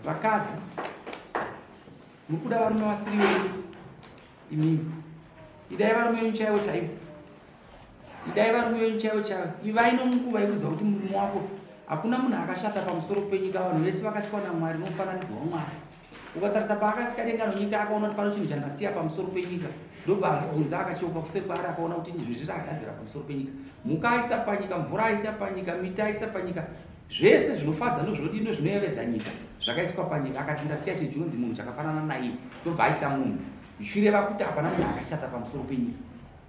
Vakadzi muri kuda varume vasiri venyu imimi idai varume venyu chaivo chaivo idai varume venyu chaivo chaivo ivai nomunguva yekuziva kuti murume wako hakuna munhu akashata pamusoro penyika vanhu vese vakasikwa namwari nomufananidzo wamwari ukatarisa paakasika denga nonyika akaona kuti pano chinhu chandasiya pamusoro penyika ndobva azvibvunza akacheuka kuseri kwaari akaona kuti zvinhu zvese agadzira pamusoro penyika mhuka aisa panyika mvura aisa panyika miti aisa panyika zvese zvinofadza nozvinodii nozvinoyevedza nyika zvakaiswa panyika akati ndasiya chinhu chinonzi munhu chakafanana naiye ndobva aisa munhu zvichireva kuti hapana munhu akashata pamusoro penyika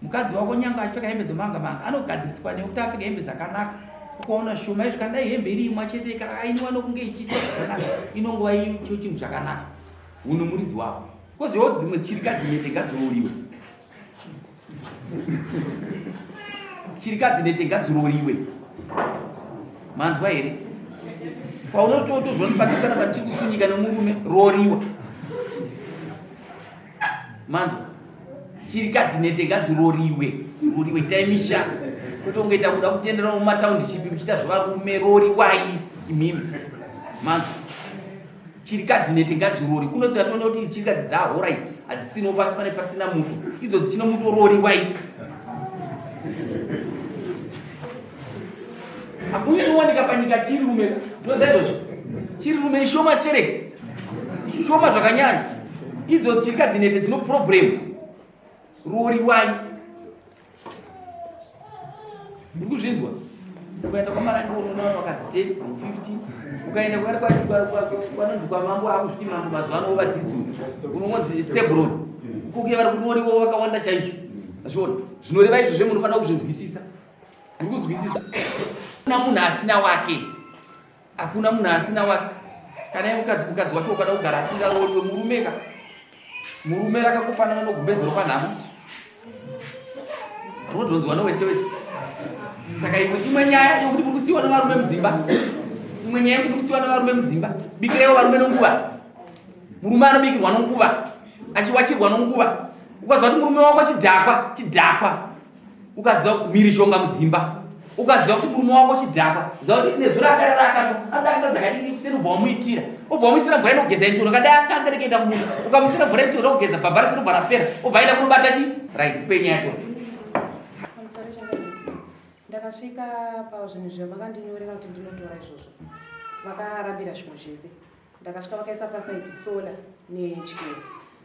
mukadzi wako nyange achipfeka hembe dzomanga manga anogadziriswa nekuti apfeka hembe dzakanaka ukaona shoma izvi kana dai hembe iri imwa chete ikainiwa nokunge ichiitwa zvakanaka inongova icho chinhu chakanaka unhu muridzi wako kozivawo dzimwe chirikadzi nete ngadziroriwe chirikadzi nete ngadziroriwe manzwa here paunototozwa kuti patikana patichiri kusunyika nemurume roriwa manzwa chirikadzi nete ngadziroriwe roriwe itai misha kwete kungoita kuda kutendera mumataundishipi muchiita zvevarume roriwai imimi manzwa chirikadzi nete ngadzirori kunoti vatoona kuti chirikadzi dzahora idzi hadzisino pasi pane pasina muto idzo dzichino muto roriwai hakuna inowanika panyika chirirume ndinoziva izvozvo chirirume ishoma chereke shoma zvakanyanya idzo chirikadzi nete dzino problem roriwai muri kuzvinzwa ukaenda kwamarange unoona vanhu vakadzi 10 50 ukaenda kwanonzi kwamambo akuzviti mambo mazuva ano vadzidzi unongonzi stebron kukuye vari kuroriwa vakawanda chaizvo azviona zvinoreva izvo zve munofanira kuzvinzwisisa muri kunzwisisa kuna munhu asina wake Hakuna munhu asina wake. Kana iye mukadzi mukadzi wacho ukada kugara asingarooriwe murume ka. Murume rakakufanana nogumbeze ropanhamo. Rinodhonzwa nowese wese. Saka imwe imwe nyaya yokuti muri kusiyiwa nevarume mudzimba. Imwe nyaya yekuti muri kusiyiwa nevarume mudzimba. Bikirewo varume nonguva. Murume anobikirwa nonguva. Achiwachirwa nonguva. Ukaziva kuti murume wako chidhakwa, chidhakwa. Ukaziva mhirizhonga mudzimba ukaziva kuti murume wako chidhakwa ziva kuti nezuro akarara akano anoda kasadza kadiki kuseni ubva wamuitira ubva wamuisira mvura inogeza indoro kadai akasika kuenda kumunda ukamuisira mvura indoro kugeza bhabha rese robva rapera obva aenda kunobata chi right kupenya yacho ndakasvika pazvinhu zvavakandinyorera kuti ndinotora izvozvo vakarambira zvimwe zvese Ndakasvika vakaisa pasaidi solar nechigero.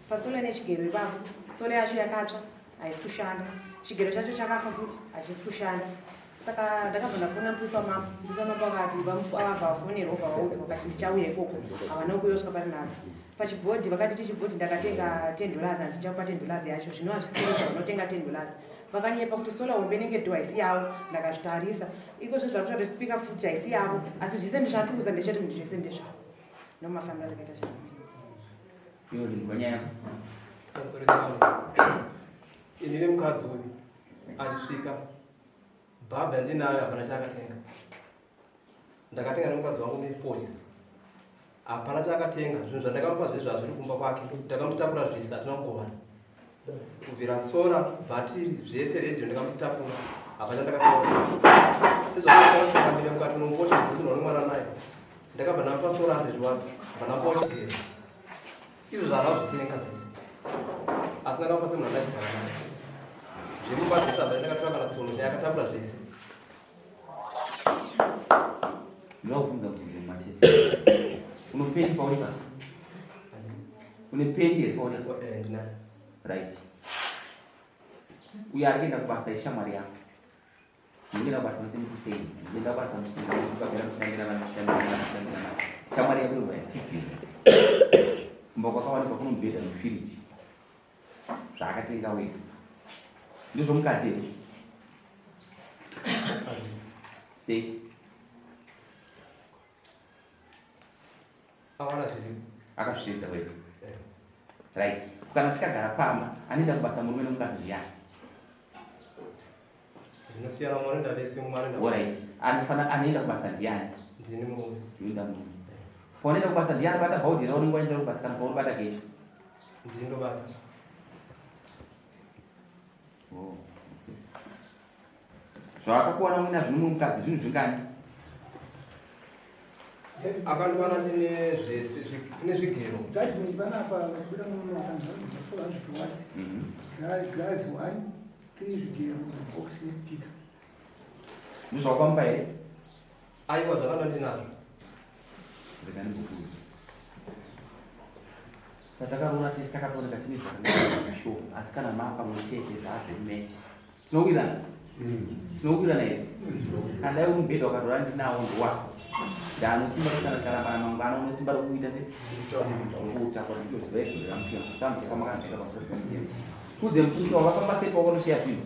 Pasolar nechigero ipapo solar yacho yakatsva haisi kushanda. Chigero chacho chakafa futi hachisi kushanda. Saka ndakabva ndafona mupurisa wamambo. Mupurisa wamambo akati vabva vafonerwa obva vaudzwa vakati ndichauya ikoko. Havana kuuya kusvika pari nhasi. Pachibhodhi vakanditi chibhodhi ndakatenga 10 dollars hanzi ndichakupa 10 dollars yacho zvinova zvisiri zvavanotenga 10 dollars. Vakanyepa kuti solar hombe inenge dho haisi yavo ndakazvitarisa. Iko zve zvakuta kuti speaker futi haisi yavo asi zvese ndizvatukuza ndechati kuti zvese ndezvavo. Nomafambiro zvakaita zvinhu. Iwe ndinzwa nyaya yako. Pamusoro changu. Ini nemukadzi uyu achisvika bhabha yandinayo hapana chaakatenga. Ndakatenga nemukadzi wangu nefodya. Hapana chaakatenga zvinhu zvandakamupa zvese zvazviri kumba kwake. Ndakamutakura zvese hatina kugovana. Kubvira sora, bhatiri, zvese radio ndakamutakura. Hapana chandakasiya. Sezvandakasvika mukati unomboti zvinhu vanomwana naye. Ndakabva ndamupa sora 100 watts, bva ndamupa chigero. Izvo zvaakazvitenga zvese. Asi ndakamupa semunhu andachigara naye. Zvemumba zvese hapana ndakatora kana tsono chayakatakura zvese. Ndinokubvunza mubvunzo mumwe chete. Unopendi pauri pa? Une pendi here pauri? Eh, ndinayo. Right. Uyo ari kuenda kubasa ishamwari yako. Ndinoenda kubasa mese mukuseni. Ndinoenda kubasa mukuseni. Ndikabvira kutambira vanhu kushandira kushandira. Shamwari yako inobva yatizira. Kumba kwakawanikwa kuno mubhedha nefiriji. Zvaakatenga wega. Ndizvo mukadzi here? Sei? Awana zviripo. Akazvishevedza wega. Eh. Right. Kana tikagara pamba, anoenda kubasa murume nomukadzi ndiyani? Zvinosiyana mumwe anoenda vese mumwe anoenda. Alright. Anofana anoenda kubasa ndiyani? Ndini murume. Ndinoenda murume. Paunoenda kubasa ndiyani bata bhaudhi raunenge waenda kubasa kana paunobata kecho? Ndini ndobata. Oh. Zvawakakuwana uina zvino mumwe mukadzi zvinhu zvingani? Akandiwana ndine zvese kune zvigero. Judgment panapa kubuda murume wakanzi 400 watts. Glass 1, 3 zvigero, box nespeaker. Ndizvawakamupa here? Aiwa zvakanga ndinazvo. Rega ndimbokuudza. Patakaroora tese takatooneka tine zvakanaka sure asi kana maa pamwe chete zvaazvemeshe. Tinowirana? Tinowirana here? Kana dai mubhedha ukatora ndinawo ndowako. Ndanosimba kuti kana tikarambana mangwana unosimba rokuita se kuutakura nditoziva izvo ramutemo. Sambuya kwamakanzvera pamusoro pemutemo. Kudze mufundisi wakafamba sei pawakanosheya zvinhu?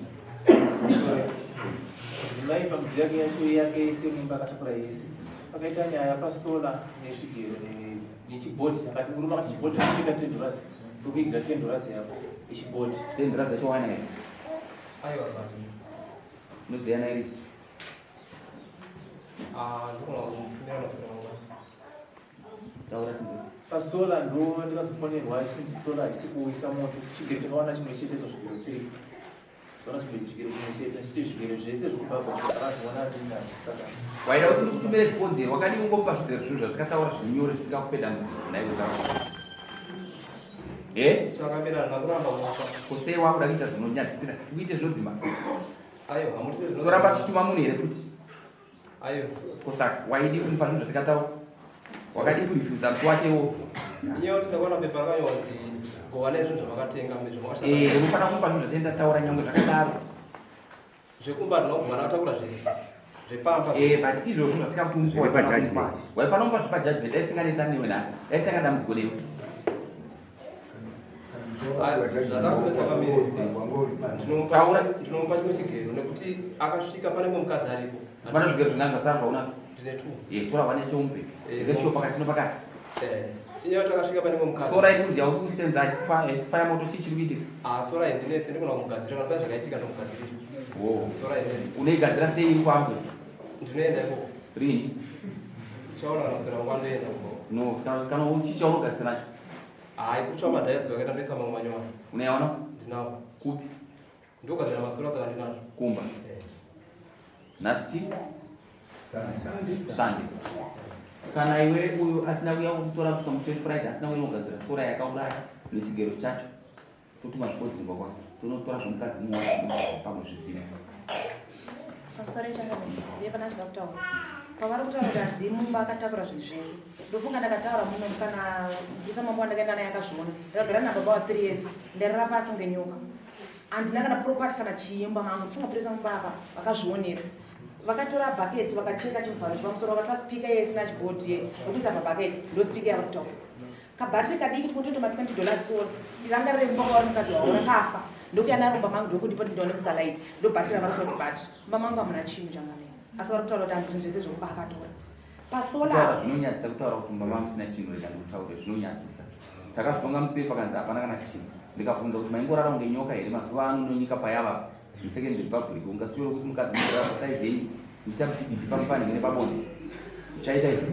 Mudzimai pamudzi yake yacho yake yese mumba akatakura yese. Pakaita nyaya pasola nesvigero nechibhodhi chakati murume akati chibhodhi chinotenga 10 dollars ndokuigira 10 dollars yako ichibhodhi. 10 dollars yacho wana here? Aiwa basi. Unoziyana iri? Ah, ndikona kumfunira masoro mangwana. Taura tinzwe. Pasola ndo ndikazofonerwa chinzi sola haisi kuuyisa moto chigero chakawana chimwe chete pazvigero 3 Takaona chimwe chigero chimwe chete achiti zvigero zvese zvekubhabha akazviona ndinazvo saka Waida kuti ndikutumire zvikonzero wakadii kungopa zvigero zvinhu zvatikataura zvinyore zvisingakupe dambudziko nhai kutaura. Eh? Chakamira handina kuramba kufa. Ko sei wakuda kuita zvinonyadzisira? Uite zvinodzima. Aiwa hamutite zvinodzima. Toramba tichituma munhu here futi? Aiwa. Ko saka waidii kumupa zvinhu zvatikataura? Wakadii kurefusa musi wacho iwowo? Inyaya yekuti ndakaona pepa rakanyorwa kunzi govanai zvinhu zvamakatenga zvamakashanda. Eh, unofanira kumupa zvinhu zvatenda taura nyangwe zvakadaro. Zvekumba handina kugwana akatakura zvese. Zvepamba. Eh, but izvozvo zvatikakuti Zviri pajudgment. Waifanira kumupa zvepa judgment daisinganetsani newe nhasi. Daisanga dambudziko newe. Ndinomupa chimwe chigero nekuti akasvika pane mumwe mukadzi aripo. Pane zvigero zvingani zvasara zvaunazvo? Ndine two. Eh, tora one yacho umupe. Ndesho pakati nepakati. Eh. Inyaya yekuti akasvika pane mumwe mukadzi. Sora iri kunzi hausi kusenza haisi kufaya moto chii chiri kuitika? Ah, sora indinetse ndikona kumugadzirira kana pane zvakaitika ndomugadzirira. Oh. Sora indinetse. Unoigadzira sei iri kwangu? Ndinoenda ikoko. Rini? Ndichaona kana kuswera nguva ndoenda ikoko. No, kana uchicha unogadzira nacho. Hayi kutsva madhaidzi vakaita ndoisa mamwe manyowani. Unayaona? Ndinawo. Kupi? Ndogadzira masura saka ndinazvo. Kumba. Eh. Nhasi chi? Sunday. Kana iwe uyu asina kuya kutora kusvika musi weFriday asina kuya kugadzira sora yakauraya nechigero chacho totuma zvikodzi kumba kwake tonotora zvomukadzi mumwe wacho pamwe zvidzimu. Pamusoro changamire, ndiye pana ndida kutaura. Pavari kutaura kuti hanzi mumba akatakura zvinhu zvese. Ndofunga ndakataura muno kana bvisa mambo wandakaenda naye akazviona. Ndakagara nababa wa 3 years. Ndarara pasi kunge nyoka. Handina kana property kana chiimba mangu. Ndifunga purisa mumba apa vakazvionera. Vakatora bucket vakacheka chivharo chepamusoro vakatora speaker ye isina chibhodhi ye ndokuisa pabucket ndo speaker yavari kutaura. Kabhatiri kadiki tikotoita ma 20 dollars so ranga riri mumba kwavari mukadzi wavo rakafa. Ndokuya naro mumba mangu ndokundipa kuti ndiwane kusalight. Ndo bhatiri ravari kutora bhatiri. Mumba mangu hamuna chinhu changamire. Asi vari kutaura kuti hanzi zvinhu zvese zvekumba akatora. Pasola. Zvinonyadzisa kutaura kuti mumba mamusina chinhu rega ndikutaure zvinonyadzisa. Takazvitonga musi uye pakanzi hapana kana chinhu. Ndikabvunza kuti maingorara kunge nyoka here mazuva ano nonyika payava musecond republic ungasuwira kuti mukadzi munorara pasaizi yenyu ndichabidibidi pamupani here pabonde. Uchaita izvi.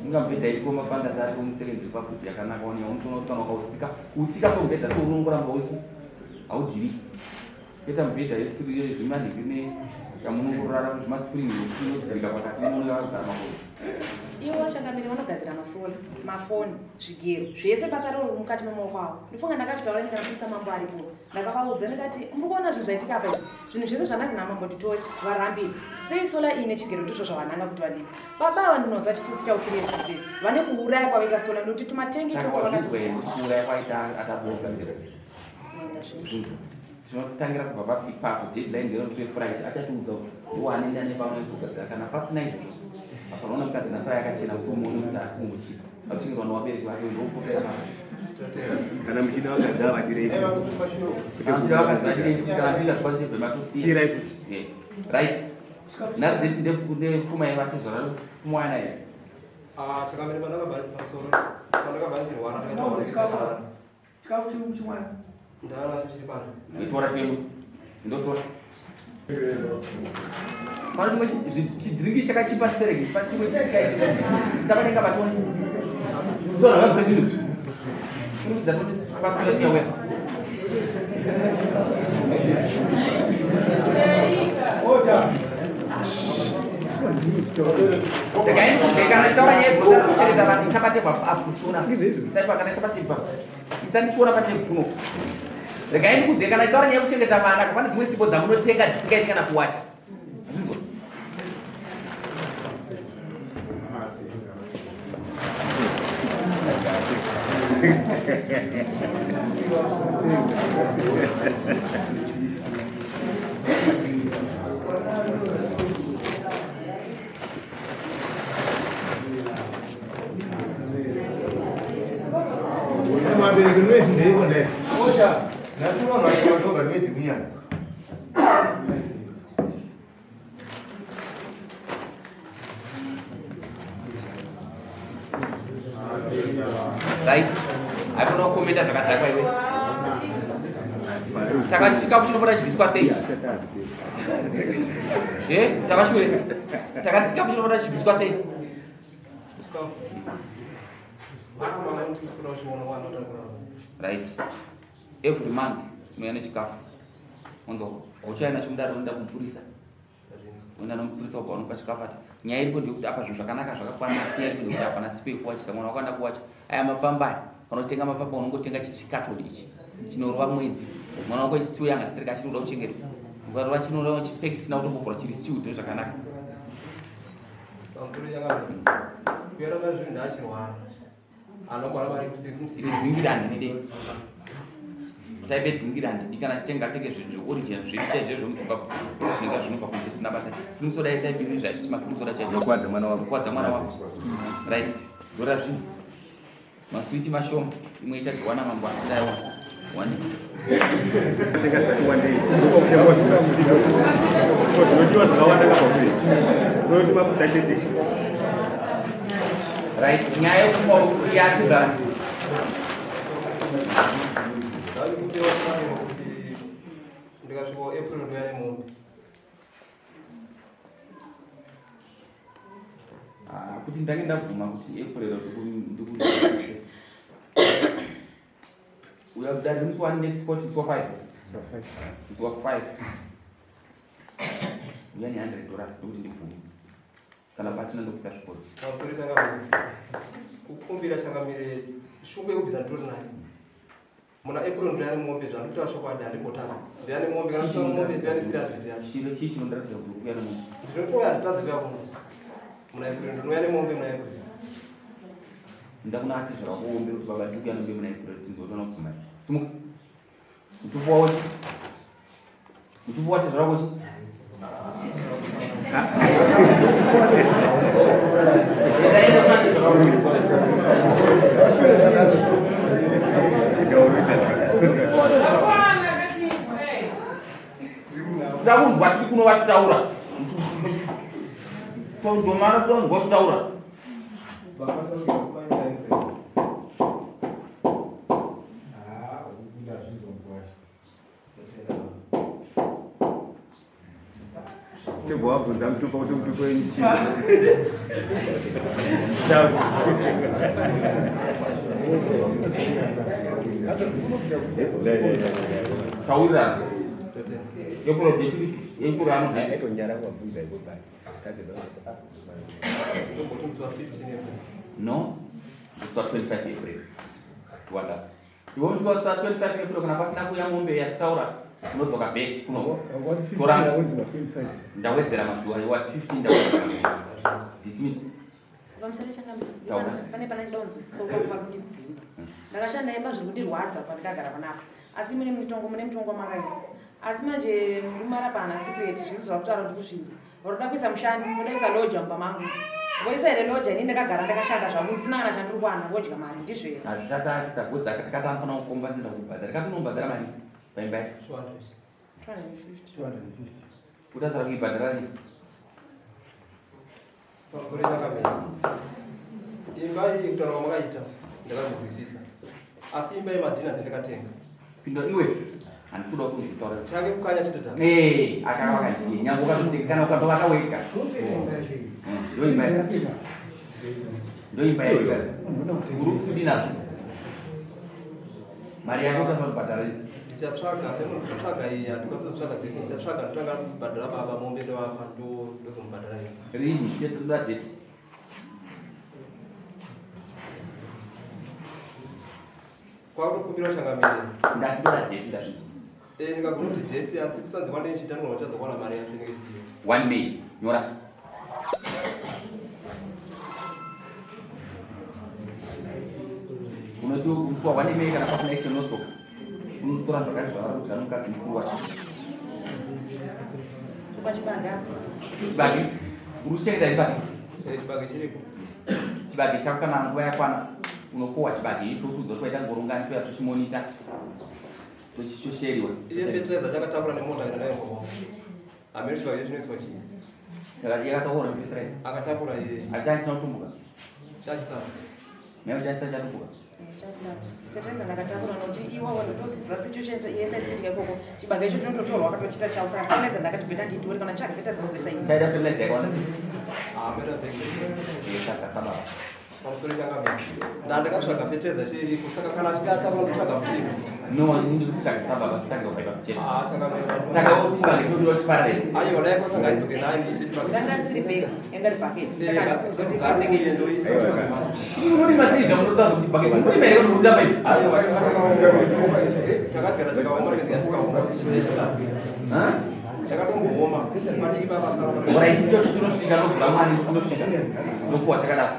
Inga mubhedha iriko mafandasi ariko musecond republic yakanaka wani unotoona kuti kana ukautsika kuutsika somubhedha so unongoramba uchi haudhiriki. Kuita mubhedha yezvimanhiki ne yamunongorara zvimaspring inodzika pakati inooneka kugara makore. Ivo vachangamire vanogadzira masola, mafoni, zvigero, zvese basa roro mukati memaoko avo. Ndifunga ndakazvitaura ndikana kuisa mambo aripo. Ndakavaudza ndikati muri kuona zvinhu zvaitika apa izvi. Zvinhu zvese zvandanzi namambo nditore varambire. Sei sola iyi nechigero ndizvo zvavananga kuti vandipe. Baba ava ndinoziva chitsotsi chavo three years dzese. Vane kuuraya kwavaita sola nekuti tumatenge Saka twavo wazvinzwa here vakati. kuti kuuraya kwaita akabogadzira? Zvinzwa. Tinotangira kubva papi ipapo deadline ndeyekuti weFriday achatiudza kuti ndiwane ndane panoizogadzira kana pasina izvozvo apanoona mukadzi nasara yakachena kuti umuone kuti asi mungochipa akuchengetwa nevabereki vake ndokupera basa. Kana muchida vakadzi avadirei. Kana muchida vakadzi vadirei futi kana muchida zvikwanise bva matosiya. Sirai futi. Yeah. Right. Nhasi date ndepfuma yevatezvara pfuma wana here? Ah, chakamira pandakabva pamusoro pandakabva ndichirwara ndakataura Chikafu chiri chimwana. Ndanacho chiri panze. Ndotora chimwe. Ndotora. Pano chimwe chidringi chakachipa stereki, pane chimwe chisikaiti. Sapanenga batoni. Zora vavhure zvinhu. Kurumidza kuti pasina chinyauya. Order. Regai ndikubve kana taura nyaya yebhosara kuchengeta vanhu isabate apo tichiona. Isati kana isabate Isandichiona patebhu kuno. Regai ndikudze kana taura nyaya yekuchengeta vana pane dzimwe sipo dzamunotenga dzisingaiti kana kuwacha. Zvinzwa. Vabereki noise ndeiko ndai? Nhasi vanhu vacho vatoga noise kunyanya. Right. Haikona kukomenda zvakadhakwa iwe. Takati chikafu chinopota chibviswa sei? Eh, takashure. Takati chikafu chinopota chibviswa sei? Right. Every month unouya nechikafu. Onzo, hauchauya nacho mudare unoenda kumupurisa. Unoenda nomupurisa ubva unopa chikafu ati nyaya iripo ndeyekuti apa zvinhu zvakanaka zvakakwana asi nyaya iripo ndeyekuti hapana sipo yekuwachisa mwana wako anoda kuwacha. Aya mapamba aya panotenga mapamba unongotenga chikatoni ichi chinorova mwedzi mwana wako is too young asitirika achiri kuda kuchengetwa ukarova chinorova chipeki chisina kutombovhura chiri sealed zvakanaka. Pamusoro changamire. Kuyaramba zvinhu ndachirwara. Anogwara mari kusiku. Iri dzingira handidi. Taibe dzingira handidi kana chitenga tenge zvinhu zveorigin zvedu chaizvo zvemuZimbabwe zvinenge zvinobva kunze zvisina basa. Filmsoda yetaibe izvi hazvisi mafilmsoda chaicho. Unokwadza mwana wako. Unokwadza mwana wako. Right. Dzora zvinhu. Maswiti mashoma imwe ichadyiwa namangwana ndaiona. One. Tenga zvakati wandei. Ndiko kutengwa zvisiko. Zvinodiwa zvakawanda kabva kure. Unoti mafuta chete. Right. Nyaya yekuma yatizara. Ndandikumbira kuti ndikasvika April ndouya nemombe. Ah, kuti ndange ndabvuma kuti April ndiku uya kudari musi wa next court musi wa 5 musi wa 5 uya ne 100 dollars ndokuti ndibvume kana pasina ndokuisa zvikoro. Pamusoro changamire. Kukumbira changamire shungu yekubvisa nditori nayo. Muna April ndouya nemombe zvandikutaura chokwadi handimbotadza. Ndouya nemombe kana usina mombe ndouya ne 300 yacho. Chiro chii chinondiratidza kuti uri kuuya nemombe? Ndinotouya handitadzi kuuya kuno. Muna April ndinouya nemombe muna April. Ndakuna ati zvakakuombe kuti baba ndiri kuuya nemombe muna April tinzwe kuti vanobvuma. Simuka. Mutupo wako chi? Mutupo watezvara wako chi? Enda enda kuna atezvara wako. Kuda kunzwa tiri kuno vachitaura. Tondomara tonzwa vachitaura. Tobva wabvunza mutupo kuti mutupo wenyu chii? Taurirana. April date April ano date. Aitonyara kuwabvunza ipo pai. Tapedza kuti, ah, Ndomboti musi wa 15 April. No. Musi wa 25 April. Wanda. Iwe musi wa 25 April kana pasina kuuya mombe yatitaura unodzoka back kuno. Toranga. Ndawedzera mazuva iwe wati 15 ndawedzera mazuva. Dismiss. Pamusoro changamire. Taura. Pane pana ndida kunzwisisa uko pari kundidzimba. Ndakashanda imba zviri kundirwadza pandakagara panapa. Asi mune mutongo mune mutongo wamakaisa. Asi manje murume arapa haana secret, zvese zvakutaura ndiri kuzvinzwa. Varoda kuisa mushandi, voda kuisa lodger mumba mangu. Voisa here lodger ini ndakagara ndakashanda zvangu ndisina kana chandiri kuwana vodya mari ndizvo here? Hazvichatarisa because akati anofanira kukombanzira kubhadhara. Tikati unobhadhara mari paimba yake. 200. 250. Utasara kuibhadhara rini? Pamusoro chakamira. Imba iyi kutaura kwamakaita ndakazvinzwisisa. Asi imba yemadhina ndandakatenga. Pindura iwe. Handisi kuda kuti utaure. Chake kukanya chete ta. Eh, akavaka ndiye. Nyangwe ukatotenga kana ukatovaka wega. Ndoimba yake. Ndoimba yake. Uri kudi nazvo. Mari yako utasara kubhadhara rini? Ndichatsvaga asi ndinotsvaga iyi handikwanisi kutsvaga dzese ndichatsvaga ndotanga kubhadhara baba mombe ndovapa ndozomubhadhara iyi. Rini? Chete toda date. Kwakutokumbira changamire. Ndati toda date ndazvinzwa. Eh, ndikagona kuti date asi kusanzi kwandenge chiita ndinogona kuchazowana mari yacho inenge ichidiwa. 1 May. Nyora. Unoti musi wa 1 May kana pasina action unodzoka. Unotora zvakati zvavari kudya nomukadzi mukuru wacho. Pachibage apo. Chibage. Uri kuchengeta chibage? Eh, chibage chiriko. Chibage chako kana nguva yakwana unokohwa chibage icho totiudza kuti waita ngorongani toya tochimonita tochisheriwa. Iye fertilizer chakatakura nemota kuenda nayo mumba. Hameno chibage chinoiswa chii? Yakatakura nefertilizer. Akatakura iye. Asi achisina kutumbuka. Chachisati. Nayo chachisati chatumbuka. Chasati. Fertilizer ndakatakura nokuti iwawo ndotozviziva situation yese iri kuitika ikoko. Chibage icho chinototorwa wakatochita chawo saka fertilizer ndakati bheta ndiitore kana tsvaga fertilizer wozoisa ini. Chaida fertilizer yakawanda sei? Ah, better thank you. Tsvaga sababa. Pamusoro changamire. Ndandakatsvaga fertilizer chiriko saka kana achinge atakura ndotsvaga futi. No, ini ndiri kutsvaga sababa kutangira kubva ipapo chete. Ah, changamire. Saka chibage chinodiwa chiparare. Aiwa dai kwasanga idzoke nayo ndiise chibage. Ndanga risiri bhegi, yanga iri bucket. Saka handisi kuziva kuti Ngariuye fertilizer ndoisa chibage manje. Munorima sei zvamunotaura kuti bucket? Munorima here kuti mutamba ipi? Aiwa chakadyara chikaoma chikadya chikaoma chechitatu. Ha? Chakatombooma padiki papasara. Ora ichi chocho chinosvika nobvura mwari unosvika. Nokuwa chakadaro.